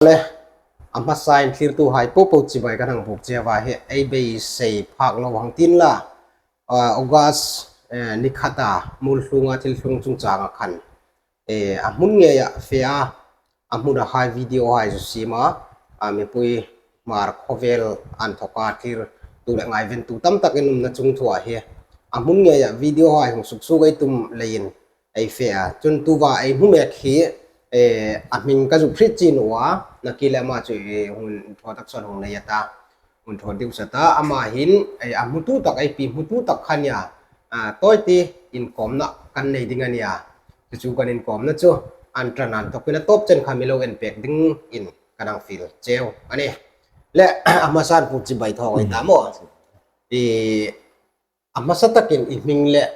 Le, a hmasain thlirtu hai poh poh chibai kan hang buk che va hi ei beisei phak lo hang tin la. August ni khata Mulhlunga thil thlung chungchanga khan a hmun ngei ah fe a, a hmun a hai video hai zu sim a, mipui hmar khawvel an thawk a thlir tu leh ngaiven tu tam takin awmna chung thuah hi a hmun ngei ah video hai hung suk suk ei tum leiin ei fe a, chun tuva ei hmu mek hi a hming ka zuk hrit chi nu a, naki leh ama chu hun thaw tak chuan hung nei ata, hun thaw deuh sat a, amahin a hmutu tak ei pi hmutu tak kha nia tawite inkawmna kan nei ding a nia, chu chu kan inkawmna chu an tan an thawkin a tawp chen kha milo en pek ding in kan ang fil cheu a ni. Le a hmasan puk chi bai thawng ei ta maw? A hmasa takin i hming leh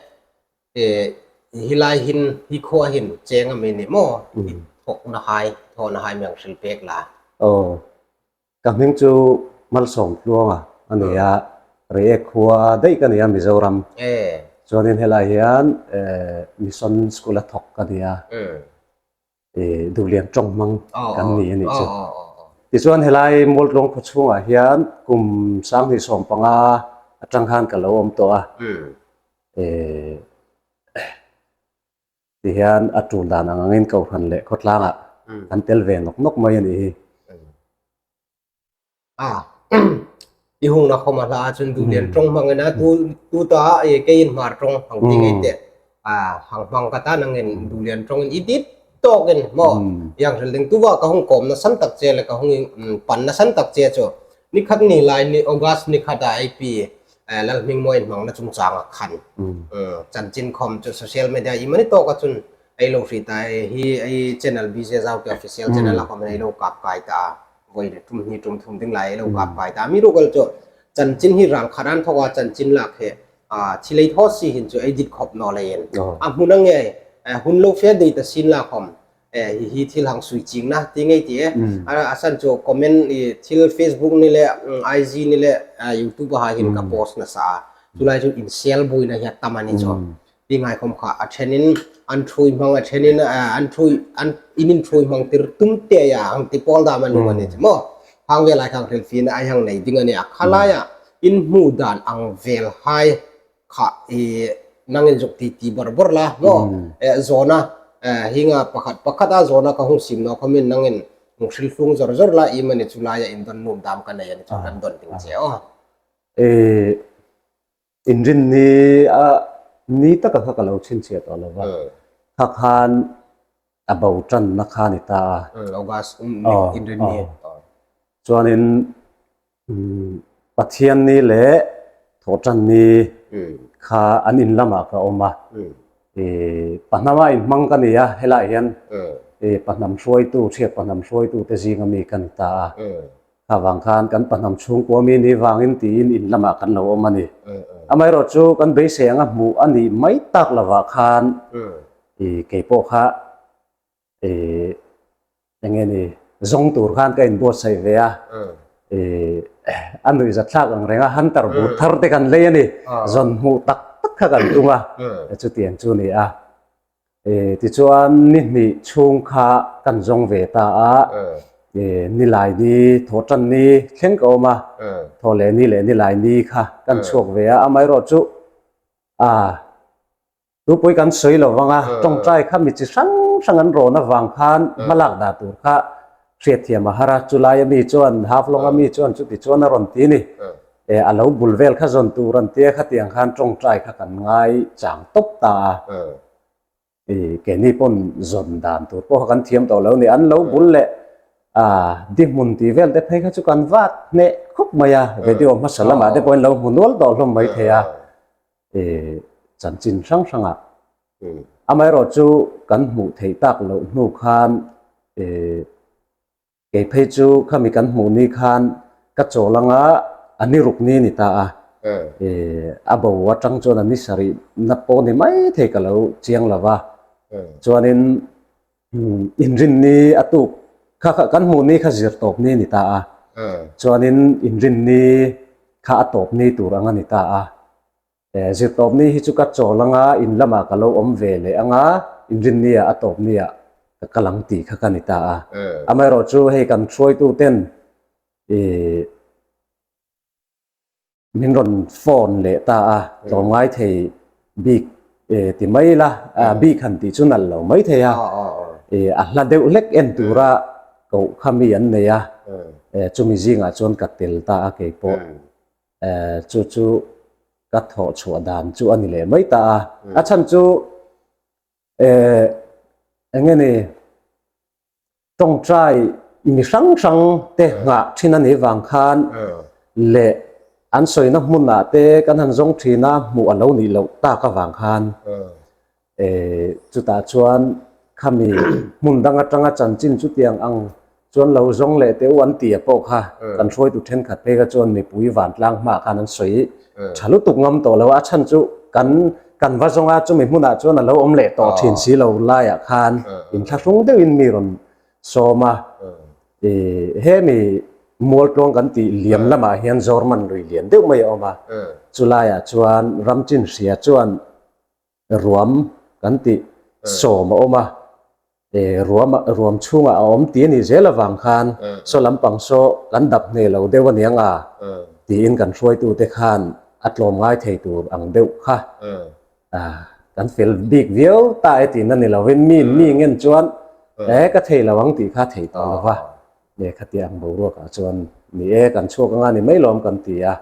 hilai hin hi khua hin cheng a mi ni maw? I thawk na hai, thaw na hai miang hril pek la. Aw, ka hming chu Malsawm Tluanga a ni a, Reiek khua daih ka ni a Mizoram. Chuanin helai hian Mission School a thawk ka ni a. Duhlian tawng hmang kan ni a nih chu. Tichuan helai Mualtlawng khaw chhungah hian kum 2015 atang khan ka lo awm tawh a. Tihian a tul dan ang angin Kohhran leh khawtlangah kan tel ve nawk nawk mai a nih hi. A i hung na khawm a hla ahcun duhlian ṭong hmang in a tu tu ta e kei in hmar ṭong hang ti ngei te a hang hmang ka ta nang in duhlian ṭong in i dit tawk in maw yang hril ding tuwa ka hung kawm na san tak che le ka hung pan na san tak che chu ni khat ni lai ni August ni khat a IP Lalhming maw in hmang na chungchang a khan chanchin khom chu social media i mani tawk a chun ei lo hri ta hi ei channel BJ Zau te official channel a khom ei lo kap kai ta voi le tum hnih tum thum ding lai lo kap kai ta mi rugal chu chanchin hi rang kharan thoka chanchin lak he a thilei tho si hin chu edit khop no le in a hmun ange hun lo fe dei ta sin la khom hi hi thil hang sui ching na ti ngei ti e asan chu comment i thil Facebook ni le IG ni le YouTube ha hin ka post na sa chulai chu in sel bui na hi tamani chu Ti ngai khawm kha a then in an thui hmang a then in an thui an in in thui hmang tir tum te ya ang ti pawl da man nu ani chu mo hang vel ai khang hril fin ai hang nei ding ani a khalai a in hmu dan ang vel hai kha i nang in zuk ti ti bor bor la mo e zona hinga pakhat pakhat a zona ka hung sim no khomin nang in hung hril hlung zor zor la i mani chu lai a in don num dam ka nei ani chu kan don ding che o. E Inrinni a ni taka kha ka lo chhinchhiah tawh lo va, kha khan a bo tanna kha a ni ta a. August inrinni. Chuanin Pathianni leh Thawhtanni kha an in lamah ka awm a, Pahnama inhmang ka ni a, helaiah hian Pahnam hruaitu, Thiat Pahnam hruaitu te zinga mi ka ni ta a. Kha vang khan kan pahnam chhungkua mi ni vangin tiin in lamah kan lo awm a ni. Amaherawh chu kan beisei anga hmuh a nih mai tak lovah khan i kei pawh kha i eng nge ni zawng tur khan ka inbuatsaih ve a, i a nuihzatthlak ang reng a hunter but thar te kan lei a ni, zawn hmuh tak tak kha kan tum a, chutiang chu a ni a. Tichuan ni hnih chhung kha kan zawng ve ta a, nilai ni, thawhtan ni thleng ka awm a, thawhleh ni leh nilai ni kha kan chhuak ve a, amaherawh chu a tupui kan sawi lo vang a, tawngtai kha mi chi hrang hrang an rawn avang khan hmalak dah tur kha hriatthiam a har a, chulai ami chuan Haflong ami chuan chuti chuan a rawn ti a ni, a lo bul vel kha zawn tur an tia khatiang khan tawngtai kha kan ngai chang tawp ta a, keini pawn zawn dan tur pawh kha kan thiam tawh lo a ni, an lo bul leh di hmun tih vel te phei kha chu kan vat hneh khawp mai a, video hmasa lamah te pawhin lo hmu nual tawh hlawm mai thei a, chanchin hrang hrangah Amaherawh chu kan hmuh theih tak loh hnu khan kei phei chu khami kan hmuh ni khan ka chawl anga a ni ruk ni a ni ta a, a bo atang chuan a ni sarih na pawh ni mai thei ka lo chiang lo va, chuanin inrinni a tuk kha kha kan hmuh ni kha zir tawp ni a ni ta a, chuanin inrinni kha a tawp ni tur ang a ni ta a. Zirtawpni hi chu ka chawl anga in lamah ka lo awm ve leh anga inrinnia a tawpnia Ka kal ang tih kha ka ni ta a. Amaherawhchu hei kan hruaituten ih min rawn phone leh ta a, tlawmngai thei bik ti mai ila, bik han tih chu nalh lo mai thei a, a hla deuh hlek en tura koh kha mi an nei a, chumi zingah chuan ka tel ta a kei pawh chu chu ka thawh chhuah dan chu a ni leh mai ta a, a chhan chu eng nge ni? Tawngtai mi hrang hrang te nghah thin a nih vang khan leh an sawina hmunah te kan han zawng thin a, hmuh a lo nih loh tak avang khan chutah chuan khami hmun dang atanga chanchin chutiang ang chuan lo zawng leh teh u an ti a pawh kha kan hruaitu thenkhat phei kha chuan mipui vantlang hmaah khan an sawi tha lutuk ngam tawh lo a, a chhan chu kan kan va zawng a chumi hmunah chuan a lo awm leh tawh thin si lo laiah khan inthlahrung deuhin mi rawn sawm a, ih hemi mualtluang kan tih liam lamah hian Zorman lui lian deuh mai a awm a, chulaiah chuan Ramchin hria chuan Ruam kan tih sawm a awm a, ruam ruam chhungah a awm tih a nih zel avang khan saw lampang saw kan dap hneh lo deuh a niang a tiin kan hruaitute khan a tlawm ngai thei tur ang deuh kha kan fel bik viau ta e tihna ni lovin mi mi ngen chuan e ka thei lo ang tih kha thei tawh lo va. Nge khatiang ang boruakah chuan ni e kan chhuak anga ni mai lawm kan ti a,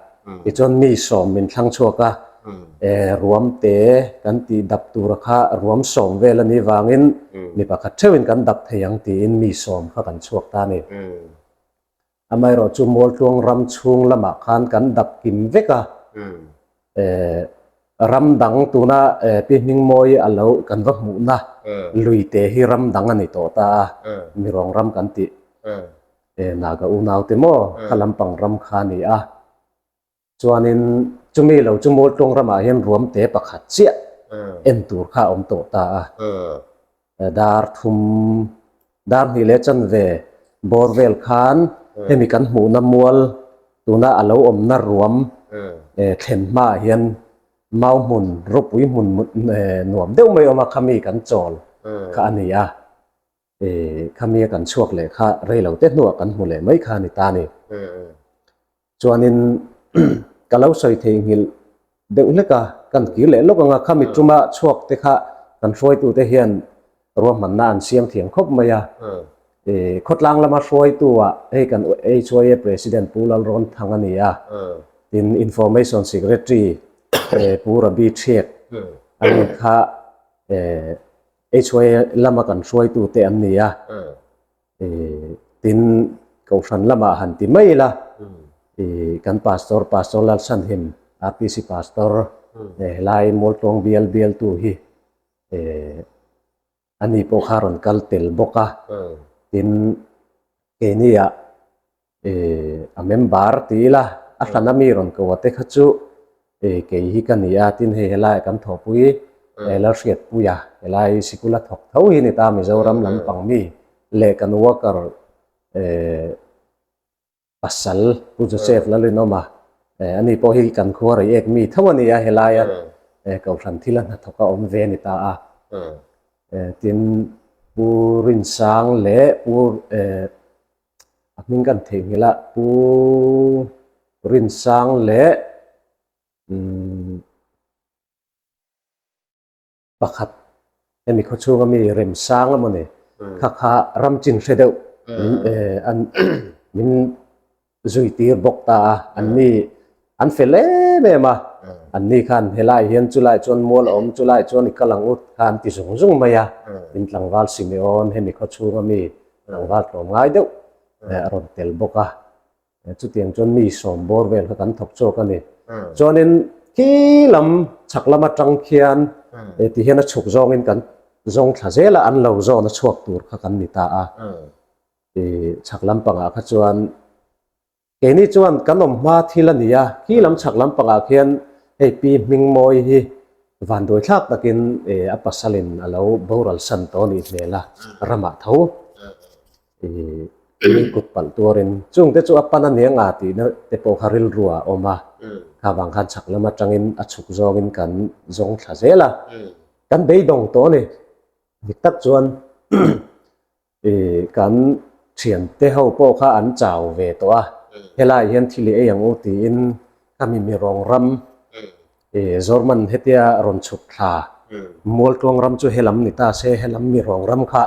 tichuan mi sawm min thlang chhuak a, e ruam te kan tih dap tura kha ruam sawm vel a nih vangin mi pakhat theuhin kan dap thei ang tiin mi sawm kha kan chhuak ta a ni. Amaherawh chu Mualtluang ram chhung lamah khan kan dap kim vek a, e ram dang tuna Pi Hmingmawi a lo kan va hmuhna lui te hi ram dang a ni tawh ta a, Mirawng ram kan tih e Naga unau te maw kha lampang ram kha a ni a. Chuanin chumi lo chu Mualtluang ramah hian ruam te pakhat chiah en tur kha a awm tawh ta a. Dar thum dar hnih leh chanve bawr vel khan hemi kan hmuhna mual tuna a lo awmna ruam thlen hmaah hian mau hmun ropui hmun nuam deuh mai awm a khami kan chawl kha a ni a, khami a kan chhuak leh kha rei lo te hnuah kan hmu leh mai kha a ni ta a ni. Chuanin ka lo sawi theihnghilh deuh hlek a, kan kir leh lawk ang a, khami tuma chhuak te kha kan hruaitute hian ruahmanna an siam thiam khawp mai a. Khawtlang lama hruaitu ah hei kan HYA President Pu Lalrawn Thang a ni a, tin Information Secretary Pu Rabi Thiek a ni kha HYA lama kan hruaitute an ni a. Tin, Kohhran lamah han ti mai ila, kan Pastor, Pastor Lalsanhim, RPC Pastor, helai Mualtluang bial bialtu hi ani pawh kha rawn kal tel bawk a. Tin, keiniah a member ti ila, a hlana mi rawn ko a te kha chu kei hi ka ni a, tin hei helaiah kan thawhpui Lalhriatpuia helai sikula thawk tho hi ni ta Mizoram lampang mi leh kan worker pasal Pu Joseph Lalrinawma ani pawh hi kan khua rei ek mi tho a ni a helaia Kohhran thila hnathawk a awm ve a ni ta a, tin Pu Rinsang leh Pu A hming kan theihnghilh a, Pu Rinsang leh pakhat hemi khaw chhunga mi Remsang emaw ni kha kha ram chin hre deuh min an min zui tir bawk ta a, an ni an fel em em a, an ni khan helai hian chulai chuan mual a awm chulai chuan i kal ang ut kha an ti zung zung mai a, in tlangval Simeon hemi khaw chhunga mi tlangval tlawm ngai deuh a rawn tel bawk a, chutiang chuan mi sawm bawr vel kha kan thawk chawk a ni. Chuanin khi lam chhak lam atang khian ti hian a chhuk zawngin kan zawng thla zel a, an lo zawn a chhuak tur kha kan ni ta a. Chhak lampangah kha chuan Keini chuan kan awm hma thil a ni a, khi lam chhak lampangah khian hei Pi Hmingmawi hi vanduai thlak takin a pasalin a lo boral san tawh a nih hmel a, ramah tho mi kut palh tuarin chungte chu a pan a nia nga tihna te pawh kha rilru ah a awm a, kha vang khan chhak lam atangin a chhuk zawngin kan zawng thla zel a, kan beidawng tawh a ni. Dik tak chuan. Kan thiante ho pawh kha an chau ve tawh a, helaiah hian thil i ei ang u tiin ka mi mirawng ram Zorman hetia rawn chhuk thla Mualtluang ram chu helam ni ta se helam mirawng ram kha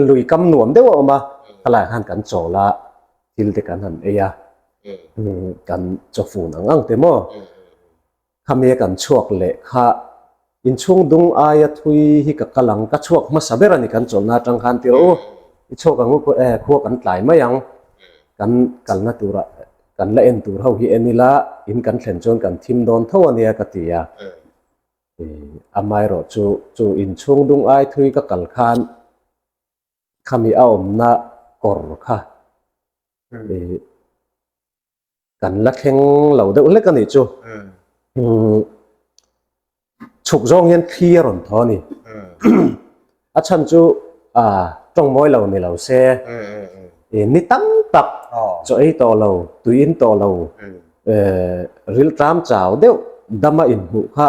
lui kam nuam deuh a awm a, helaiah khan kan chawl a, thil te kan han ei a, kan chawfun ang ang te maw. Khami kan chhuak leh kha inchhung dung aia thui hi ka kal ang, ka chhuak hmasa ber a ni kan chawlhna atang khan ti rawh u, i chhuak ang u khua kan tlai mai ang, kan kalna turah kan la en tur ho hi en ila in kan thlen chuan kan thim dawn tho a nia ka ti a, amaherawh chu chu inchhung dung ai thui ka kal khan khami a awmna kawr kha Kan la thleng lo deuh hlek a nih chu. Chhuk zawng hian thli a rawn thaw a ni. A chhan chu tawng mawi lo ni lo se ni tam tak chaw ei tawh lo, tui in tawh lo, rilṭam chau deuh dama inhmuh kha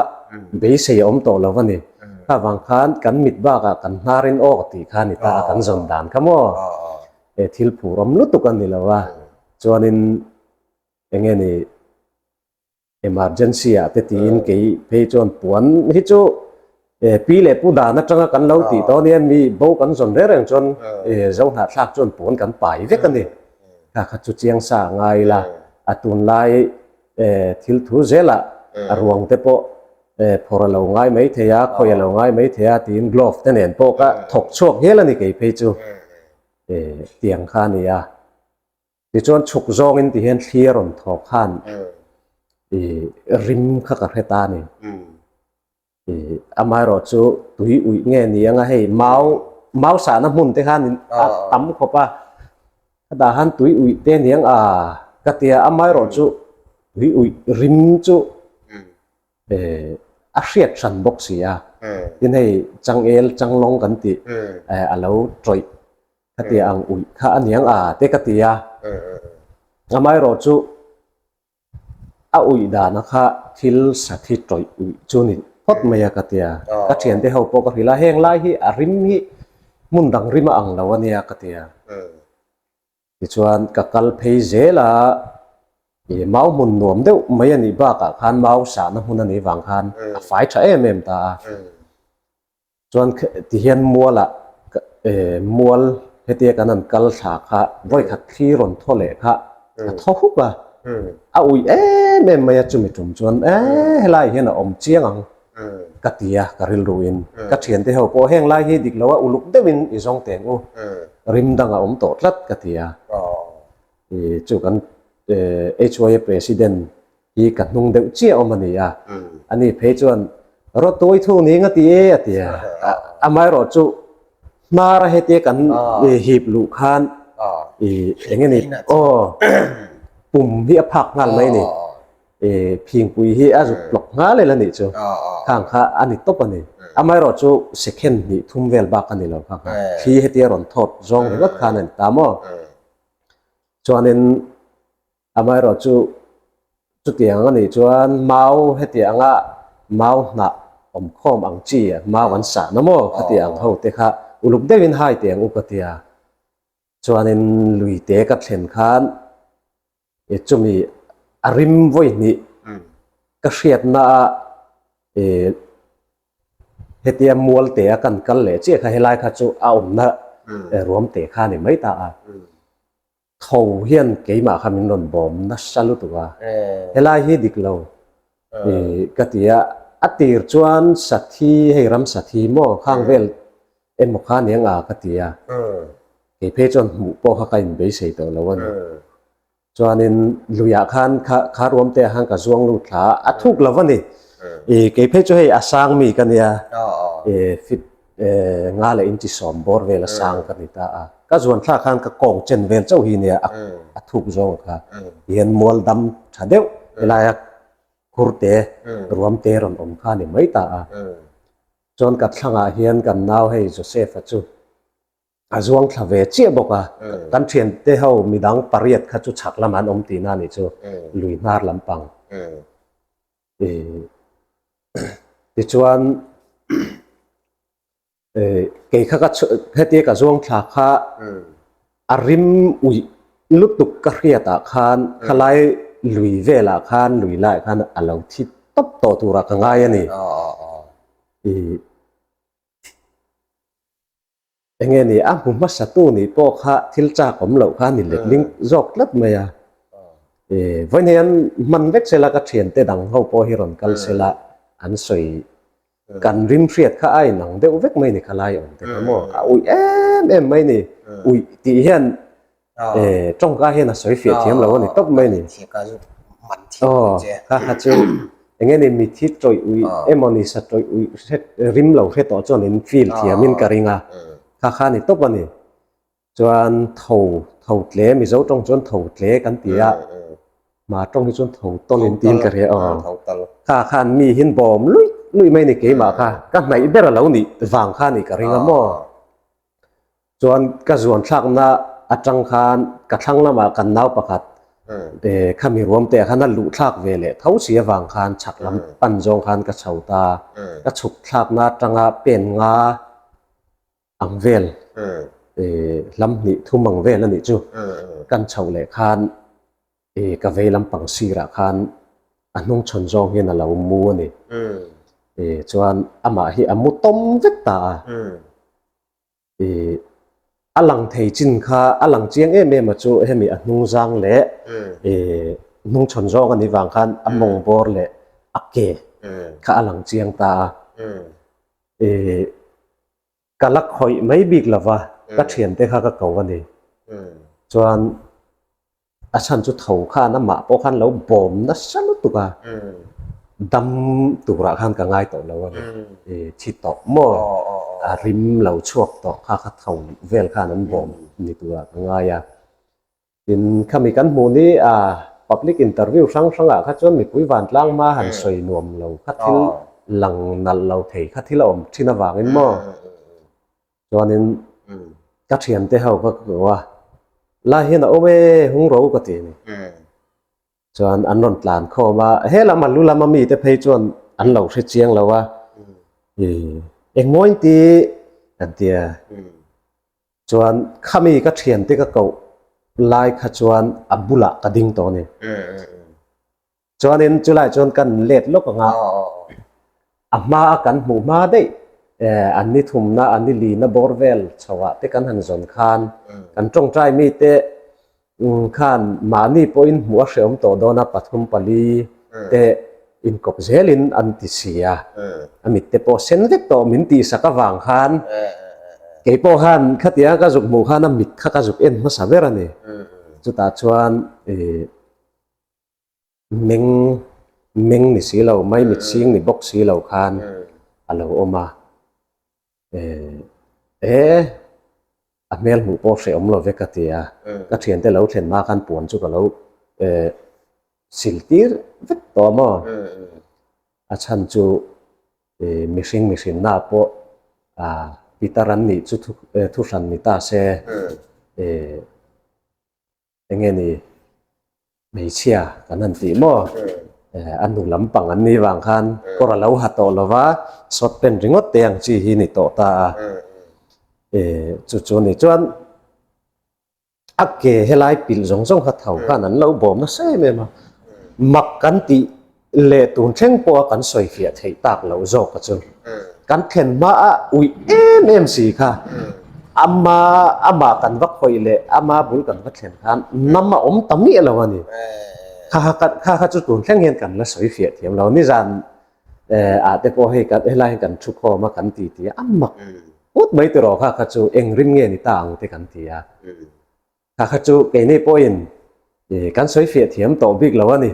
beisei a awm tawh lo a ni. Kha vang khan kan mit bakah kan hnar in aw tih kha a ni ta a kan zawn dan kha maw. Thil phur awm lutuk a ni lo a. Chuanin eng nge ni emergency ah te tiin kei phei chuan puan hi chu pi leh pu dan atanga kan lo tih tawh ania mi bo kan zawn reng reng chuan zo hnahthlak chuan puan kan pai vek a ni. Kha kha chu chiang sa a ngai ila a tunlai thil thu zelah a ruang te pawh phawrh a lo ngai mai thei a, khawi a lo ngai mai thei a tiin glove te nen pawh ka thawk chhuak hial a ni kei phei chu tiang kha a ni a. Tichuan chhuk zawngin ti hian thli a rawn thaw khan i rim kha ka hre ta a ni. I amaherawh chu tui uih nge ni anga hei mau mau sahna hmun te khan a tam khawp a, ka dah han tui uih te ni ang a ka ti a, amaherawh chu tui uih rim chu a hriat hran bawk si a. Tin hei changel changlawng kan tih a lo tawih Ka ti ang uih kha a niang a te ka ti a. Amaherawh chu a uih dana kha thil sathi tawih uih chu ni phawt mai a ka ti a. Ka thiante ho pawh ka hrilh a, heng lai hi a rim hi hmun dang rim a ang lo a nia ka ti a. Tichuan ka kal phei zel a, ih mau hmun nuam deuh mai a nih bakah khan mau sahna hmun a nih vang khan a fai tha em em ta a. Chuan tihian mualah mual hetia kan han kal thla kha vawikhat thli rawn thaw leh kha a thaw huk a, a uih em em mai a chumi tum chuan e helai hian a awm chiang ang ka ti a ka rilru in ka thiante ho pawh heng lai hi dik lo a uluk deuhin i zawng teng u rim dang a awm tawh tlat ka ti a, chu kan HYA president hi ka hnung deuh chiah awm a ni a, ani phei chuan rawtuai thu ni nga ti e a ti a, amaherawh chu hnara hetia kan hip luh khan eng nge ni aw pum hi a phak nghal mai a ni, phingpui hi a zuk tlawk nghal el a nih chu, khang kha a ni tawp a ni, amaherawh chu second hnih thum vel bak a ni lo kha kha, thli hetia rawn thawt zawng ringawt khan a ni ta maw, chuanin Amaherawh chu chutiang a nih chuan mau hetiang anga mau hnah awm khawm ang chi mau an sah na maw khati ang ho te kha uluk deuhin hai teh ang u ka tia. Chuanin lui te ka thlen khan i chumi a rim vawi hnih ka hriatna a i hetia mual te a kan kal leh chiah kha helai kha chu a awmna ruam te kha a ni mai ta a. Tho hian keimah kha min rawn bawm nasa lutuk a, helai hi dik lo ka ti a, a tir chuan sathi hei ram sathi maw khang vel emaw kha aniang a ka ti a, kei phei chuan hmuh pawh kha ka inbeisei tawh lo a ni. Chuanin luiah khan kha kha ruam te ah khan ka zuang lut thla a, a thuk lo a ni. Kei phei chu hei a sang mi ka nia, fit Nga leh inchi sawm bawr vel a sang ka ni ta a, ka zuan thlak khan ka kawng chen vel chauh hi nia a thuk zawng kha tihian mual dam tha deuh helaia khur te ruam te rawn awm kha a ni mai ta a. Chuan ka thlangah hian kan nau hei Joseph-a chu a zuang thla ve chiah bawk a, kan thiante ho midang pariat kha chu chhak lamah an awm tihna a nih chu lui hnar lampang. Tichuan. Kei kha ka hetia ka zuang thla kha a rim uih lutuk ka hriatah khan khalai lui velah khan lui laiah khan a lo thi tawp tawh turah ka ngai a ni. Enge ni a hmu hmasa tu nih pawh kha thil chak awm loh kha ni letling zawk tlat mai a. Vawiin hian hman vek sela ka thiante dang ho pawh hi rawn kal sela an sawi kan rim hriat kha a inang deuh vek mai ni kha lai awm te kha maw a uih em em mai ni uih tih hian tawngka hian a sawi fiah thiam lo a ni tawp mai ni aw kha kha chu enge ni mithi tawih uih emaw ni sa tawih uih hret rim lo hre tawh chuan in feel thiam in ka ring a kha kha ni tawp a ni. Chuan tho, tho tle, Mizo tawng chuan tho tle kan ti a, Hmar tawng hi chuan tho tawl in tiin ka hria aw. Kha khan mi hin bawm luih luih mai ni keimah kha, ka hnaih ber a lo nih vang kha nih ka ring a maw. Chuan ka zuan thlakna atang khan ka thlang lamah kan nau pakhat khami ruam te ah khan a luh thlak ve leh tho si avang khan chhak lam pan zawng khan ka chho ta, ka chhuk thlakna atanga pen nga ang vel hlam hnih thum ang vel a nih chu kan chhoh leh khan ka vei lampang sirah khan a hnung chhawn zawng hian a lo mu a ni. Chuan amah hi a mu tawm vek ta a. A lang thei chin kha a lang chiang em em a chu hemi a hnung zang leh hnung chhawn zawng a nih vang khan a mawng bawr leh a ke kha a lang chiang ta a. Ka la khawih mai bik lo va, ka thiante kha ka ko a ni. Chuan a chhan chu tho khan amah pawh khan lo bawm nasa lutuk a, dam turah khan ka ngai tawh lo a ni. Thi tawh maw a rim lo chhuak tawh kha kha tho vel khan an bawm ni turah ka ngai a. Tin, khami kan hmuh ni a public interview hrang hrangah kha chuan mipui vantlang hma han sawi nuam lo kha thil lang nalh lo thei kha thil a awm thin avangin maw? Chuanin ka thiante ho ka ko a, lai hian a awm e, hung ro ka ti a ni. Chuan an rawn tlan khawm a, he lam a lu lama mite phei chuan an lo hre chiang lo a, engmawiin ti an ti a. Chuan khami ka thiante ka koh lai kha chuan a bulah ka ding tawh a ni. Chuanin chulai chuan kan let lawk ang a, a hma a kan hmuh hma daih an ni thumna an ni lina bawr vel chho ah te kan han zawn khan kan tawngtai mite khan mahni pawhin hmuh a hrehawm tawh dawn a, pathum pali te inkawp zelin an ti si a, a mit te pawh sen vek tawh min tihsak avang khan kei pawh khan khatia ka zuk hmuh khan a mit kha ka zuk en hmasa ber a ni. Chutah chuan ih meng meng ni si lo, mai mit sing ni bawk si lo khan a lo awm a. Eh, a hmel hmuh pawh hrehawm lo ve ka ti a, ka thiante lo thlen hma khan puan chu ka lo sil tir vek tawh maw? A chhan chu mihring mihrinna pawh pitar an nih chu thuhran ni ta se, Enge ni hmeichhia kan han tih maw? A nu lampang an nih vang khan kawr a lo ha tawh lo va, short pant ringawt te ang chi hi ni tawh ta a. Chu chu ni chuan a ke helai pilh zawng zawng kha tho khan an lo bawm nasa em em a. Mak kan tih leh tun thleng pawha kan sawi fiah theih tak loh zawk a chu. Kan thlen hma a uih em em si kha ama amah kan va khawih leh ama bul kan va thlen khan nam a awm ta miah lo a ni. Kha kha kha kha chu tun thleng hian kan la sawi fiah thiam lo. Nizan ah te pawh hei kan helai hian kan thu khawm a kan ti ti a, a mak put mai tiraw kha kha chu eng rim nge ni ta ang te kan ti a. Kha kha chu keini pawhin kan sawi fiah thiam tawh bik lo a ni.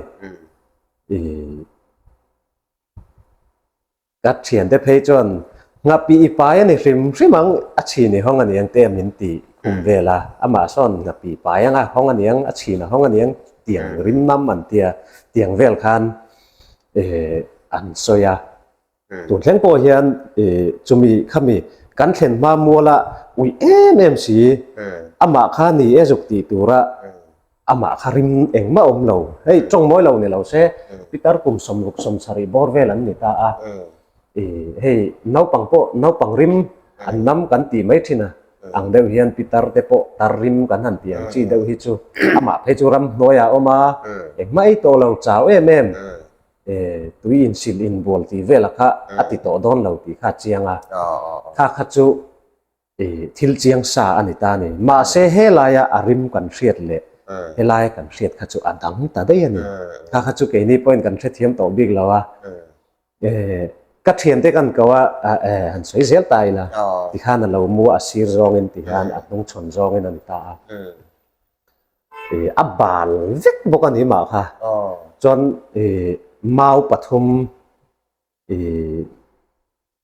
Ka thiante phei chuan nghapi i pai a ni hrim hrim ang, a chhin i hawng a niang te min ti khum vel a. Amah sawn nghapi pai anga hawng a niang, a chhin a hawng a niang tiang rim nam an tia tiang vel khan an sawi a. Tun thleng pawh hian chumi khami kan thlen hma muala uih em em si, amah kha ni e zuk tih tura amah kha rim engmah awm lo. Hei tawng mawi lo ni lo se, pitar kum sawmruk sawmsarih bawr vel an ni ta a. Hei naupang pawh naupang rim. An nam kan tih mai thin a, ang deuh hian pitar te pawh tar rim kan han tih ang chi deuh hi chu amah phei chu ramhnuaiah a awm a, engmah ei tawh lo chau em em tui insil inbual tih velah kha a ti tawh dawn lo tih kha a chiang a, kha kha chu thil chiang sa a ni ta a ni. Mahse helaia a rim kan hriat leh helaia kan hriat kha chu a dang ta daih a ni. Kha kha chu keini pawhin kan hrethiam tawh bik lo a. Ka thiante kan ko a, han sawi zel ta ila, tikhan a lo mu a, a sir zawngin tihian a hnungchhawn zawngin a ni ta a. A bal vek bawk a ni mah kha. Chuan mau pathum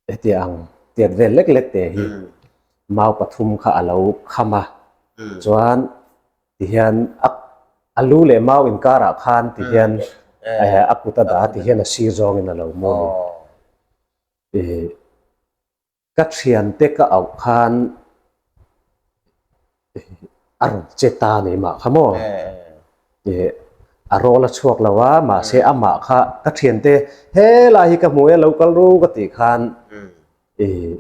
Heti ang tiat vel lek lek te hi mau pathum kha a lo kham a, chuan tihian a a lu leh mau inkarah khan tihian a kut a dah a tihian a sir zawngin a lo mu a ni. Ka thiante ka auh khan A rawn che ta a ni mah kha maw? Ih, a rawl a chhuak lo a, mahse amah kha ka thiante helai hi ka hmu e, lo kal ru ka tih khan ih,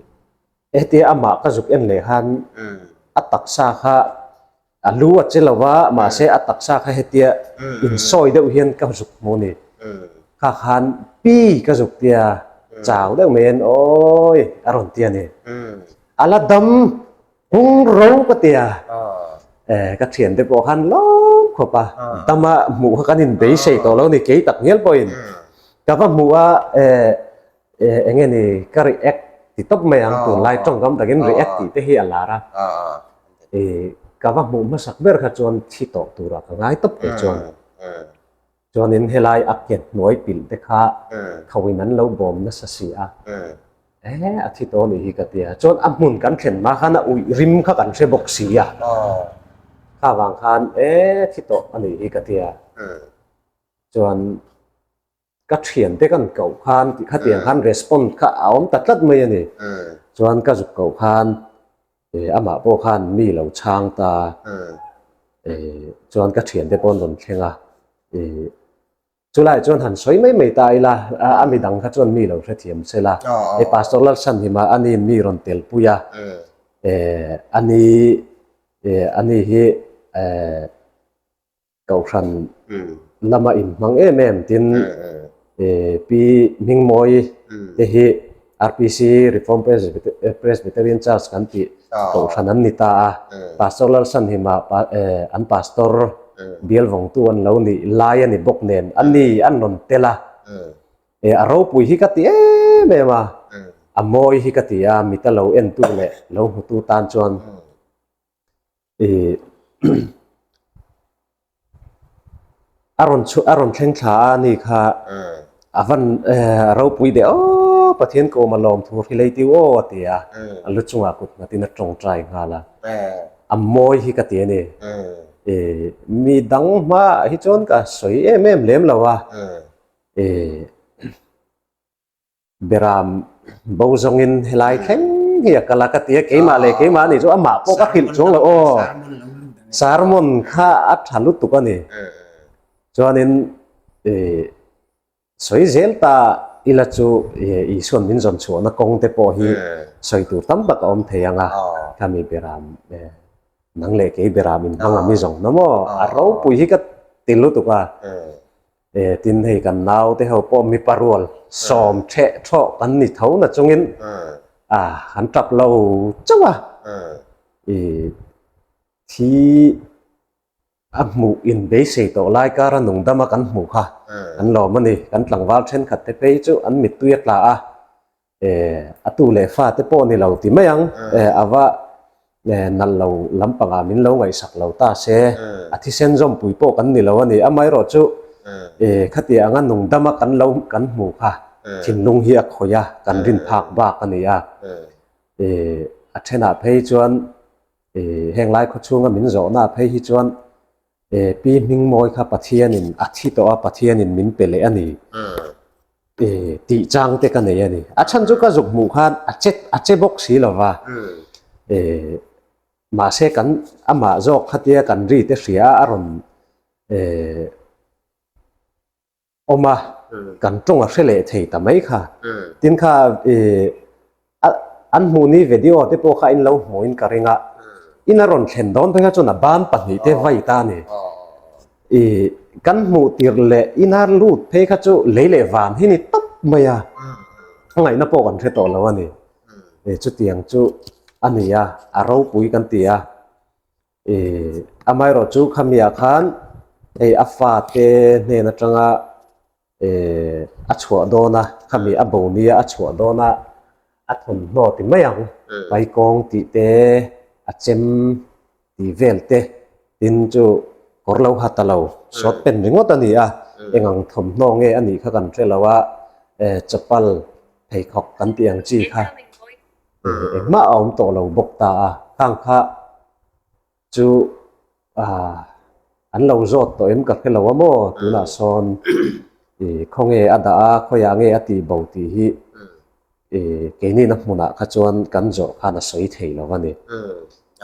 hetia amah ka zuk en leh khan a taksa kha a lu a che lo va, mahse a taksa kha hetia insawi deuh hian ka zuk hmu a ni. Kha khan pi ka zuk tia chau deuh mai hian awi a rawn ti a ni. A la dam Hung ro ka ti a, ka thiante pawh khan lawm khawp a, dama hmuh kha kan inbeisei tawh lo ni kei tak ngial pawhin ka va hmuh a, eng nge ni ka react ti tawp mai ang tunlai tawngkam takin react tih te hi a lar a, ka va hmuh hmasak ber kha chuan thi tawh turah ka ngai tawp kei chuan. Chuanin helai a ke hnuai pilh te kha thoin an lo bawm nasa si a, e a thi tawh anih hi ka ti a. Chuan a hmun kan thlen hma khan a uih rim kha kan hre bawk si a, kha vang khan e thi tawh anih hi ka ti a. Chuan ka thiante kan koh khan tih khatiang khan respond kha a awm ta tlat mai a ni. Chuan ka zuk koh khan Amah pawh khan mi lo chhang ta chuan ka thiante pawh an rawn thleng a, chulaiah chuan han sawi mai mai ta ila a mi dang kha chuan mi lo hrethiam se la, hei Pastor Lalsanhima aniin mi rawn telpui a, ani ani hi Kohhran lama inhmang em em tin Pi Hmingmawi te hi RPC Reform Presbyterian Church kan tih kohhran an ni ta a, Pastor Lalsanhima an pastor bial vawngtu an lo nih lai a ni bawk nen a ni an rawn tel a, a ropui hi ka ti em em a, a mawi hi ka ti a, mita lo entu leh lo hmutu tan chuan Ih a rawn chhuah a rawn thleng thla a ni kha a van a ropui deuh aw Pathian kawm a lawm thu hrilei tiu aw a ti a, a lu chungah kut nghatin a tawngtai nghal a, a mawi hi ka ti a ni. Ih mi dang hmaah hi chuan ka sawi em em lem lo a, ih. Beram bo zawngin helai thleng hi a kal a ka ti a, keimah leh keimah a nih chu amah pawh ka hrilh chuang lo aw. Sermon kha a tha lutuk a ni. Chuanin ih sawi zel ta ila chu Isuan min zawn chhuahna kawng te pawh hi sawi tur tam tak a awm thei ang a, khami Beram nang leh kei Beram inhmang ami zawng na maw a ropui hi ka ti lutuk a. E, tin hei kan naute ho pawh mipa rual sawm theh thawh kan ni tho na chungin a kan tap lo chauh a. I thi a hmuh in beisei tawh lai kara nungdama kan hmuh kha an lawm a ni. Kan tlangval thenkhat te phei chu an mittui a tla a. A tu leh fa te pawh ni lo ti mai ang, a va nalh lo lampangah min lo ngaihsak lo ta se, a thisen zawmpui pawh kan ni lo a ni. Amaherawh chu khati anga nungdama kan lo kan hmu kha thinlung hi a khawih a, kan rin phak bak a ni a. A thenah phei chuan heng lai khawchhunga min zawhna phei hi chuan Pi Hmingmawi kha Pathianin a thi tawh a, Pathianin min pe leh a ni tih chang te ka nei a ni. A chhan chu ka zuk hmuh khan a che a che bawk si lo va, mahse kan amah zawk khatia kan ri te hria a rawn awm a, kan tawng a hre leh thei ta mai kha. Tin kha a An hmuh ni video te pawh kha in lo hmuhin ka ring a, in a rawn thlen dawn phei kha chuan a ban pahnihte vai ta a ni. I kan hmuh tirh leh ina lut phei kha chu lei leh van hi ni tawp mai a, a ngaihna pawh kan hre tawh lo a ni. Chutiang chu a ni a, a ropui kan ti a. I amaherawh chu khamiah khan hei a fate hnen atanga a chhuah dawn a, khami a bo nia a chhuah dawn a, a thawmhnaw ti mai ang, paikawng tih te, a chem tih vel te, tin chu kawr lo ha ta lo, short pant ringawt a ni a, eng ang thawmhnaw nge a nih kha kan hre lo a, chapal pheikhawk kan tih ang chi kha engmah a awm tawh lo bawk ta a, khang kha Chu ah an lo zawt tawh em ka hre lo a maw tunah sawn ih khawnge a dah a khawiah nge a tih bo tih hi ih keini na hmunah kha chuan kan zawh khan a sawi thei lo a ni.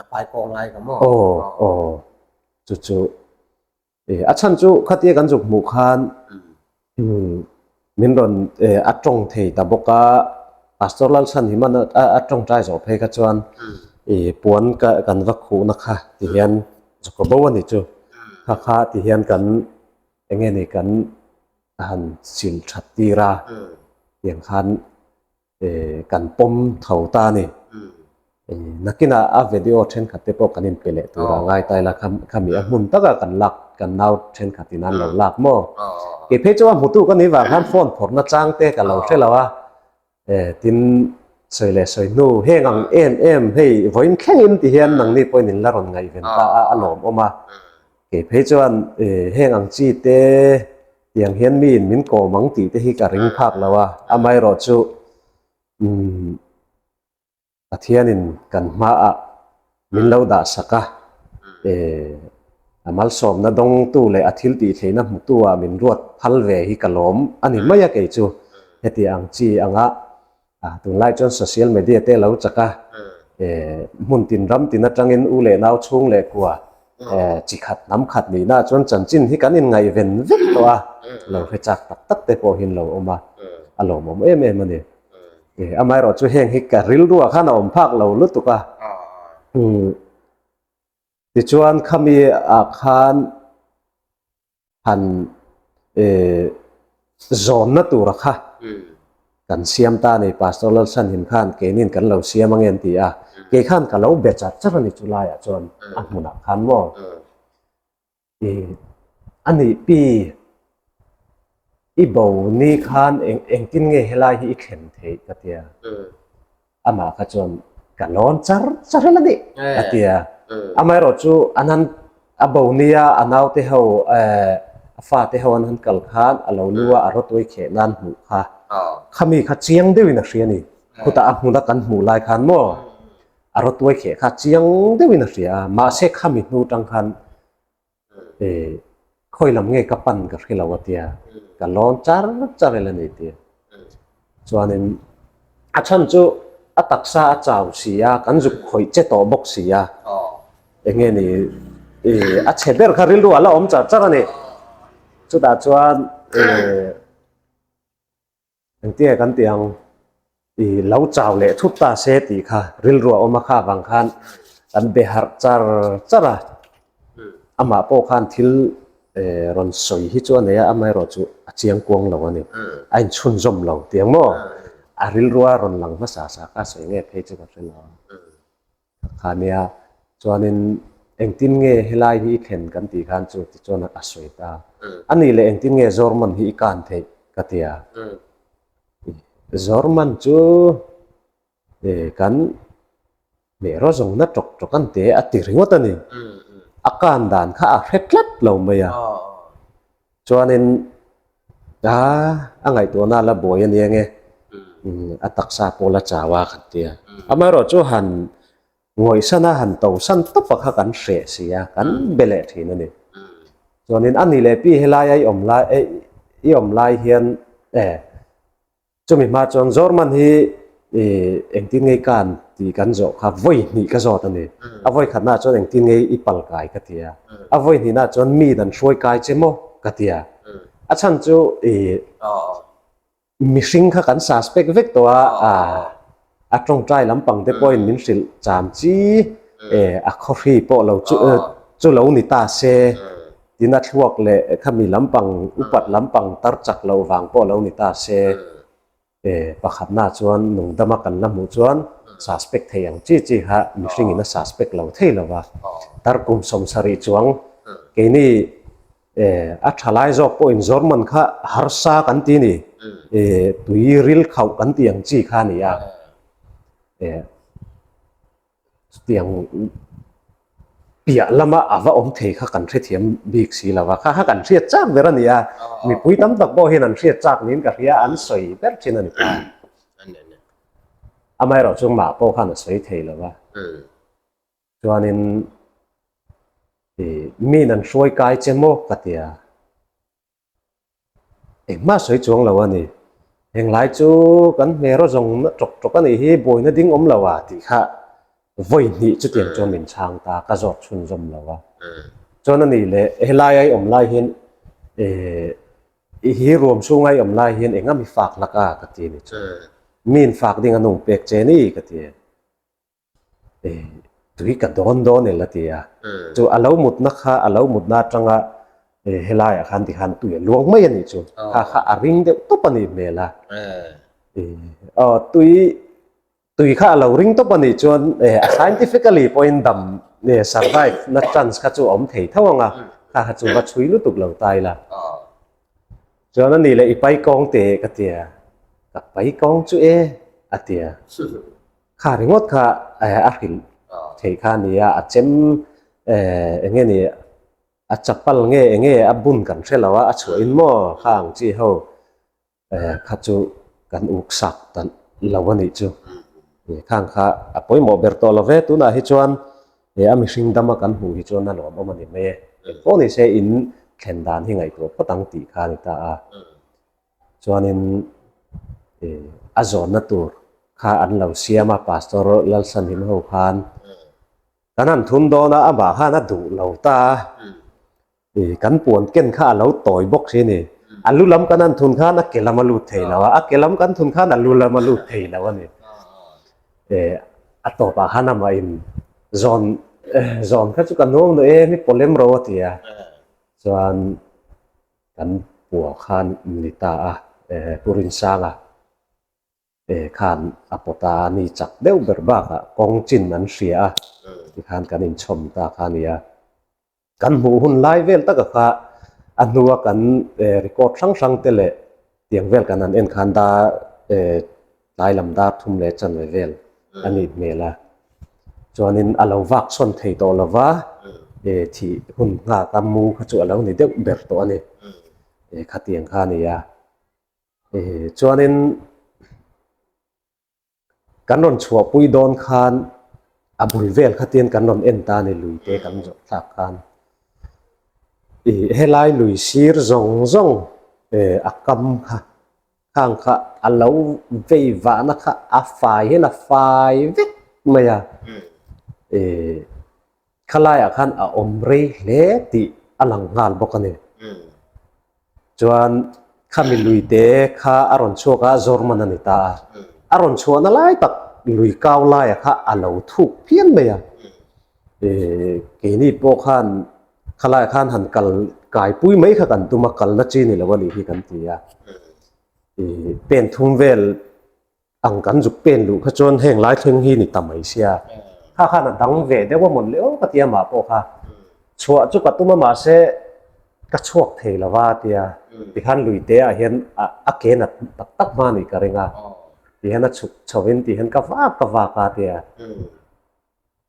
A pai pawh ngai ka maw? Aw aw chu chu A chhan chu khatia kan zuk hmuh khan min rawn a tawng thei ta bawk a, Pastor Lalchhan hi man a tawngtai zawh phei kha chuan puan kan va khuhna kha ti hian zuk bo a ni chu, kha kha ti hian kan eng nge ni kan han sil that tir a, tiang khan kan pawm tho ta a ni. Nakinah a video thenkhat te pawh kan inpe leh tur a ngai ta ila khami a hmun taka kan lak kan nau thenkhat in an lo lak maw. Kei phei chu a hmutu ka nih vang khan phone phawrhna chang te ka lo hre lo a, tin sawi leh sawi hnu heng ang em em hei vawiin thlengin ti hian nangni pawhin in la rawn ngaihven ta a a lawmawm a. Kei phei chuan heng ang chi te Tiang hian miin min kawm ang tih te hi ka ring phak lo a, amaherawh chu umm Pathianin kan hmaah min lo dah sak a, eh a malsawmna dawngtu leh a thil tih theihna hmutu ah min ruat phal ve hi ka lawm a ni mai a kei chu heti ang chi anga Ah, tunlai chuan social media te lo chak a, eh, hmun tin ram tin atangin u leh nau chhung leh kua, eh, chi khat hnam khat nihna chuan chanchin hi kan inngaihven vek tawh a, lo hre chak tak tak te pawh hian lo awm a, a lawmawm em em a ni. Eh, amaherawh chu heng hi ka rilruah khan a awm phak lo lutuk a. Umm, tichuan khami ah khan han zawnna tura kha kan siam ta a ni. Pastor Lalsanhim khan keinin kan lo siam ange an ti a, kei khan ka lo be char char a ni chu laiah chuan a hmunah khan maw a nih pi i bo ni khan engtin nge helai hi i thlen theih ka tia. Amah kha chuan ka lawn char char el a ni a ti a. Amaherawh chu an han a bo nia a naute ho a fate ho an han kal khan a lo lu a a rawtuai kheh nan hmuh kha khami kha chiang deuhin a hria a ni. Khutah a hmuna kan hmuh lai khan maw a rawtuai kheh kha chiang deuhin a hria a mahse khami hnu tang khan Khawi lam nge ka pan ka hre lo a tia, ka lawn char char el a ni tia. Chuanin a chhan chu a taksa a chau si a, kan zuk khawih che tawh bawk si a, eng nge ni a chhe ber kha rilru a la awm char char a ni. Chutah chuan Engtinge kan tih ang? I lo chau leh thup ta se tih kha rilru a awm a kha avang khan kan be harh char char a. Amah pawh khan thil rawn sawi hi chu a nei a, amaherawh chu a chiang kuang lo a ni. A inchhunzawm lo tih ang maw? A rilrua rawn lang hmasa sa kha sawi nge phei chu ka hre lo a. Kha nia, chuanin engtin nge helai hi i thlen kan tih khan chu tichuan a sawi ta. A nih leh engtin nge Zorman hi i kan theih ka ti a. Zorman chu kan hmeh rawh zawng na tawk tawk an te a ti ringawt a ni. A kan dan kha a hre tlat lo mai a. Chuanin a a ngaihtuahna la buai a nia nge a taksa pawh la chau a kan ti a. Amaherawh chu han ngawihsan a han tosan tawp a kha kan hreh si a, kan be leh thin a ni. Chuanin a ni leh pi helai a i awm lai i awm lai hian e Chumi hma chuan Zorman hi engtin ngei kan tih kan zawh kha vawi hnih ka zawt a ni. A vawi khatnaah chuan engtin ngei i pal kai ka ti a. A vawi hnihnaah chuan mi dan hruai kai che maw ka ti a. A chhan chu i mihring kha kan suspect vek tawh a. A tawngtai lampang te pawhin min hrilh cham chi e, a khawhri pawh lo chu chu lo ni ta se, tin a thluak leh khami lampang upat lampang tar chak loh vang pawh lo ni ta se. E, pakhatna chuan nungdama kan la hmuh chuan suspect thei ang chi chi kha mihringin a suspect lo thei lo va. Tar kum sawmsarih chuang keini e, a tha lai zawk pawhin zawrman kha harsa kan ti ni, e, tui ril khauh kan ti ang chi kha a ni a. E. Chutiang piah lama a va awm thei kha kan hrethiam bik si lo va, kha kha kan hriat chak ber a ni a, mipui tam tak pawh hian an hriat chak niin ka hria, an sawi ber thin a ni ta. Amaherawh chu mah pawh khan a sawi thei lo va, chuanin miin an hruai kai che maw ka ti a. Engmah sawi chuang lo a ni. Henglai chu kan hmel zawng na ṭawk ṭawk a nih hi, buaina ding awm lo a tih kha vawi hnih chutiang chuan min chhang ta, ka zawt chhunzawm lo a. Chuan a nih leh helai a i awm lai hian i hi ruam chhunga i awm lai hian eng a mi fak hlak a ka ti a ni chu. Mi in fak ding a nung pek che ni ka ti a. Tui ka dawn dawn el a ti a, chu a lo mutna kha a lo mutna atanga helaiah khan tikhan tui a luang mai a nih chu, kha kha a ring deuh tawp a nih hmel a, aw tui tui kha a lo ring tawp a nih chuan a scientifically pawhin dam survive na chance kha chu a awm thei tho ang a, kha kha chu va chhui lutuk lo ta ila. Chuan a nih leh i pai kawng teh ka ti a, ka pai kawng chu e a ti a. Kha ringawt kha a hrilh theih kha a ni a, a chem eng nge ni a chapal nge eng nge a bun kan hre lo a, a chhuah in maw kha ang chi ho kha chu kan uk sak ta lo a nih chu. Khang kha a pawimawh ber tawh lo ve, tunah hi chuan a mihring dama kan hmuh hi chuan a lawmawm a ni mai e. Engpawh ni se in thlen dan hi ngaihtuah phawt ang tih kha a ni ta a. Chuanin a zawnna tur kha an lo siam a, Pastor Lalsanhim ho khan kan han thun dawn a, amah khan a duh lo ta a, kan puan ken kha a lo tawi bawk si a ni. A lu lam kan han thun khan a ke lam a lut thei lo a, a ke lam kan thun khan a lu lam a lut thei lo a ni. A tawpah khan amah in zawn zawn kha chu ka nuam lo e, mi pawlem ro a ti a, chuan Kan pua khan ni ta a, Pu Rinsanga khan a pawt a, ni chak deuh ber bakah kawng chin an hria a, tikhan kan inchhawm ta kha a nia. Kan hmuh hun lai vel taka kha a hnua kan record hrang hrang te leh tiang vel kan han en khan dar tlai lam dar thum leh chanve vel a nih hmel a. Chuanin a lo vak sawn thei tawh lo va, thih hun nghak a mu kha chu a lo ni deuh ber tawh a ni. Khatiang kha a ni a. Chuanin kan rawn chhuahpui dawn khan a bul vel khatian kan rawn en ta a ni lui te kan zawh thlak khan. Helai lui sir zawng zawng a kam kha Khang kha a lo vei vahna kha a fai hian a fai vek mai a, ih khalaiah khan a awm rei hle tih a lang nghal bawk a ni. Chuan khami lui te kha a rawn chhuak a, Zorman a ni ta a, a rawn chhuahna lai tak lui kau laia kha a lo thuk phian mai a, ih keini pawh khan Khalai khan han kal kaipui mai kha kan tum a, kalna chi ni lo a nih hi kan ti a. Ih pen thum vel ang kan zuk pen luh kha chuan heng lai thleng hi ni ta mai sia. Kha khan a dang ve deuh a mawn leh aw ka ti a mah pawh kha. Chhuah chu ka tum a mahse ka chhuak thei lo va tia. Tikhan lui te ah hian a ke nat tak tak hma nih ka ring a. Tihian a chhuk chho in tihian ka vak ka vak a tia.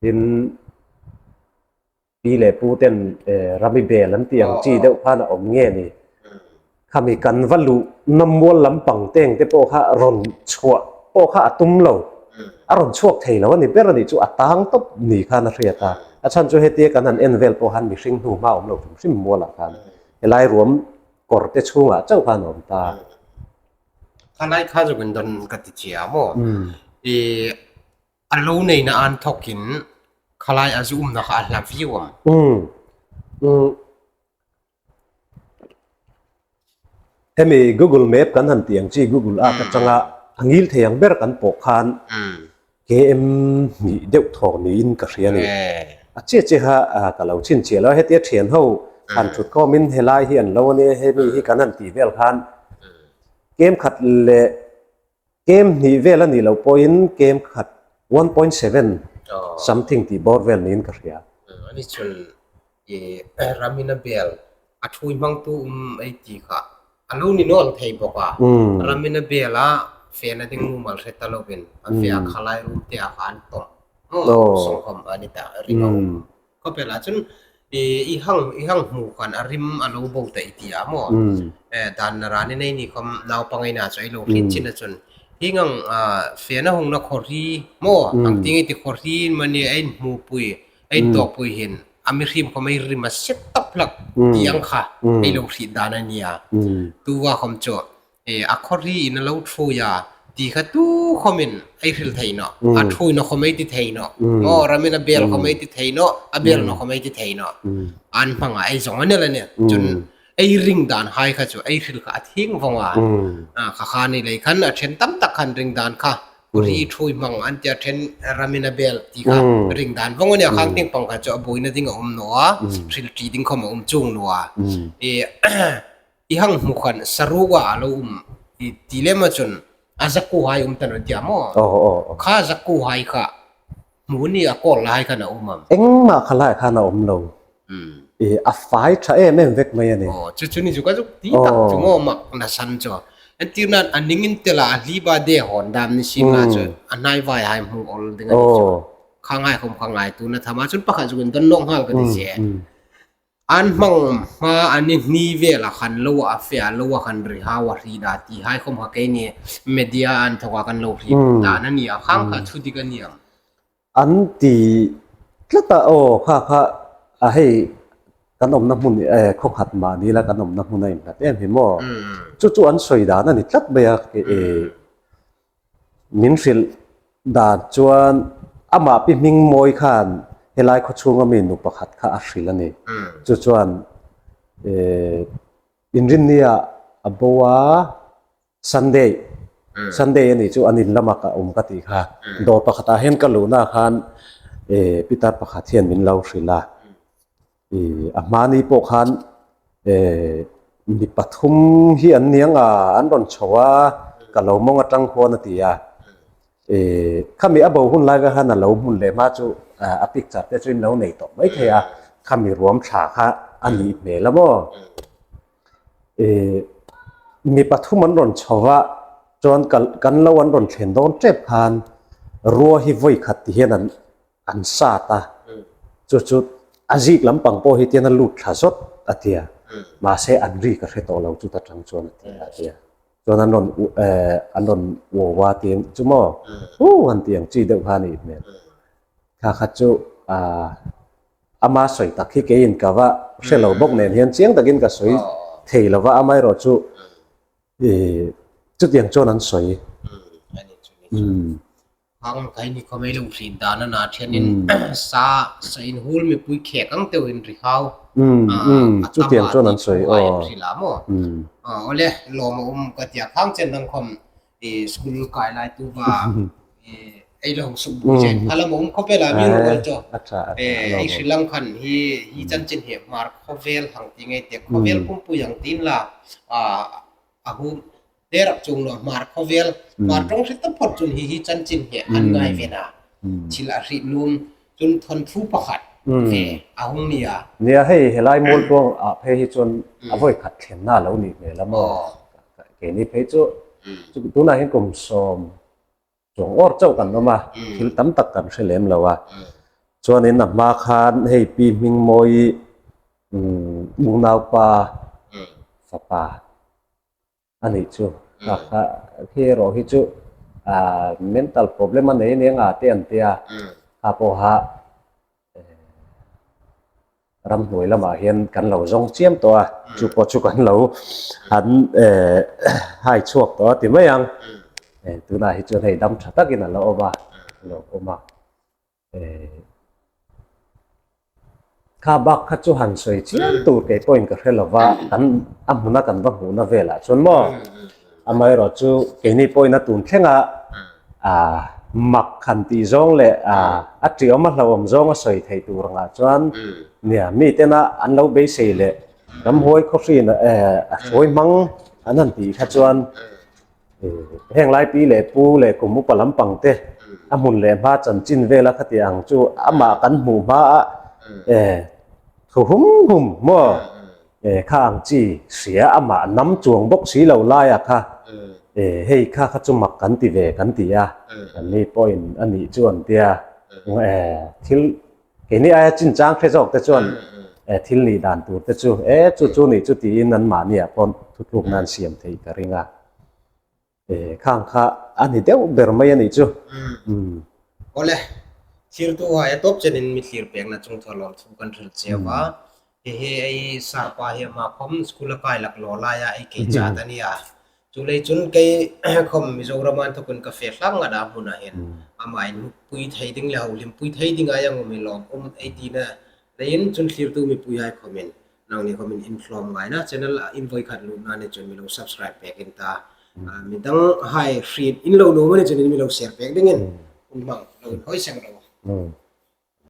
Tin. Pi leh pu ten Rami bel an tih ang chi deuh khan a awm nge ni? Khami kan va luh na mual lampang teng te pawh kha rawn chhuah pawh kha a tum lo. A rawn chhuak thei lo a ni ber a nih chu a tang tawp ni khan a hriat a. A chhan chu hetia kan han en vel pawh khan mihring hnu hma awm lo hrim hrim mualah khan helai ruam kawr te chhungah chauh khan a awm ta. Khalai kha zawk in dawn ka ti chiah maw? I A lo neina an thawkin khalai a zu umna kha a hla viau ang. Umm. Umm. Hemi Google Map kan han tih ang chi Google Earth atanga a ngil thei ang ber kan pawh khan. KM hnih deuh thawk niin ka hria a ni. A chiah chiah kha ka lo chhinchhiah lo a, hetia thian ho han thut khawmin helai hi an lo a nia, hemi hi kan han tih vel khan kem khat leh kem hnih vel a nih loh pawhin kem khat 1.7 something tih bawr vel niin ka hria. Ani chun i ramina bel a thui hmangtu um ei tih kha a lo ni nawn thei bawk a. Ramina bel a fen a ding mumal hre ta lovin a fe a khalai rum te ah kha an tawm sawngkhawm a ni ta ring a awm. Khawpel ah chuan i hang i hang hmuh khan a rim a lo bo ta i ti a maw? Dan na ran in ei ni khawm naupang ei na chu ei lo hrin chin a chun hi ngang fen a hung na khawr hi maw ang ting i ti khawr hi mani a in hmuh pui a in tawk pui hin a mihrim khawm ei rim a set tawp hlak ti ang kha ei lo hrih dan a nia tu wa khawm chu E a khawri in a lo thui a ti kha tu khawm in ei hril thei no a thui no khawm ei ti thei no aw ram in a bel khawm ei ti thei no a bel no khawm ei ti thei no an hmang a ei zawng a nel a ni chun ei ring dan hai kha chu ei hril kha a thing vawng a a kha kha ni lei khan a then tam tak khan ring dan kha ri thui hmang an tia then ram in a bel ti kha ring dan vawng a nia khang ting pang kha chu a buaina ding a awm no a hril ṭi ding khawm a awm chung no a e I hang hmu khan saruk ah a lo um i ti lem ahcun a zakku hai um tan tia maw? Kha zakku hai kha hmu ni a kawl lai khan a um am. Engmah kha lai khan a um lo. I a fai tha em em vek mai a ni. Aw chu chu ni chu ka zuk ti tak chu maw mak na san chu. Entir nan a ning in tel ah a hli ba de hawn dam ni sim la chu a hnai vai hai hmu ol ding a ni chu. Kha ngai khom kha ngai tu na tham ah cun pakhat zuk in don lawng hngal ka ti che. An hmang hma an i hni vel a khan lo a fe a lo a khan ri hau a hri dah tih hai khawm kha kei ni media an thawk a kan lo hri dan a ni a khang kha thu dik a ni ang. An ti tlat a aw kha kha a hei kan awmna hmun khaw khat mah ni la kan awmna hmun a inhlat em hi maw chu chu an sawi dan a ni tlat mai a Min hrilh dan chuan amah pi hming mawi khan helai khawchhunga mi nu pakhat kha a hrilh a ni. Chu chuan Inrinnia a bo a, Sunday, Sunday a nih chu an in lama ka awm ka tih kha. Dawr pakhatah hian ka luhna khan pitar pakhat hian min lo hrilh a. I a hmani pawh khan mi pathum hi an niang a, an rawn chho a, ka lo mawng atang khuan a ti a. I khami a bo hun lai vel khan a lo hmun leh hma chu a picture te chu in lo nei tawh mai thei a, khami ruam thla kha a nih hmel a maw. I mi pathum an rawn chho a, chuan kan lo an rawn thlen dawn tep khan rua hi vawi khat ti hian an an sat a, chu chu a zik lampang pawh hi tian a lut thla zawt a tia, mahse an ri ka hre tawh lo chuta tang chuan a ti a tia, chuan an rawn eh an rawn uau a tiin chu maw huh han tih ang chi deuh kha a nih hmel, thla khat chu ah ama sawi tak hi keiin ka va hre lo bawk nen hian chiang takin ka sawi thei lo va, amaherawh chu ih chutiang chuan an sawi. Hang kai ni khawmei lo hrin dan a na thenin sa sa in hul mipui khek ang teuh in ri hau a tam a tih thu a in hrilh a maw awle lawm a um ka tia khang chen dang khawm i school kai lai tu va i ei lo suk bu chen phalam a um khawp ela mi rual chu ei hrilang khan hi hi chanchin hi hmar khawvel hang ti ngei te khawvel pumpui ang tin la a hum Terak chung lo hmar khawvel hmar tawng hri ta phawt cun hi hi chanchin hi an ngai ve na thil a hrih lum cun thawnthu pakhat ve a hung ni a. Nia hei helai mualtuang ah phei hi chuan a vawi khat thlenna a lo nih hmel a maw keini phei chu tunah hian kum sawm chuang awr chauh kan awm a thil tam tak kan hre lem lo a chuanin a hma khan hei pi Hmingmawi unaupa fapa A nih chu. Kha kha khi erawh hi chu ah mental problem a nei a nia nga te an tia. Kha pawha ramhnuai lamah hian kan lo zawng chiam tawh a, chu pawh chu kan lo han eh hai chhuak tawh a ti mai ang. Tunah hi chuan hei dam tha takin a lo awm a, a lo awm a. Kha bak kha chu han sawi chiam tur kei pawhin ka hre lo va, kan a hmuna kan va hmuhna velah chuan maw amaherawh chu keini pawhin a tun thlenga ah. Mak han tih zawng leh a ṭiawm a hlauhawm zawng a sawi theih tur angah chuan nia mi tena an lo beisei leh ramhuai khawhrin a hruai hmang an han tih kha chuan heng lai pi leh pu leh kum upa lampang te a hmun leh hma chanchin vela khati ang chu amah kan hmuh hma a thu hum hum maw Kha ang chi hria amah nam chuang bawk si lo laia kha hei kha kha chu mak kan ti ve kan ti a, an ni pawhin a nih chu an tia thil keini aia chinchang hre zawk te chuan thil nih dan tur te chu e chu chu nih chu tiin an mahniah pawh thutlukna an siam theih ka ring a. Khang kha a ni deuh ber mai a nih chu. Awle, thirtu aia tawp chenin mi thlir pekna chung thawh lawm thu kan hrilh chiau a. Hehe ei sarpa hi ama khawm school a kai lak law laia ei kei chat a nia. Chu lei chun kei khawm Mizoram an thawkin ka fe hlak ngat a hmunah hian amah in pui thei ding leh hohlim pui thei ding aia ngawm hi lawm awm ei tina leiin chun thlirtu mipui hai khawmin Nang ni khawmin in hlawm ngai na channel ah in vawi khat luh na ni chuan mi lo subscribe pek in ta mi dang hai hrin in lo nuam ani chuan in mi lo share pek ding in hun hmang lo in hawi seng lo.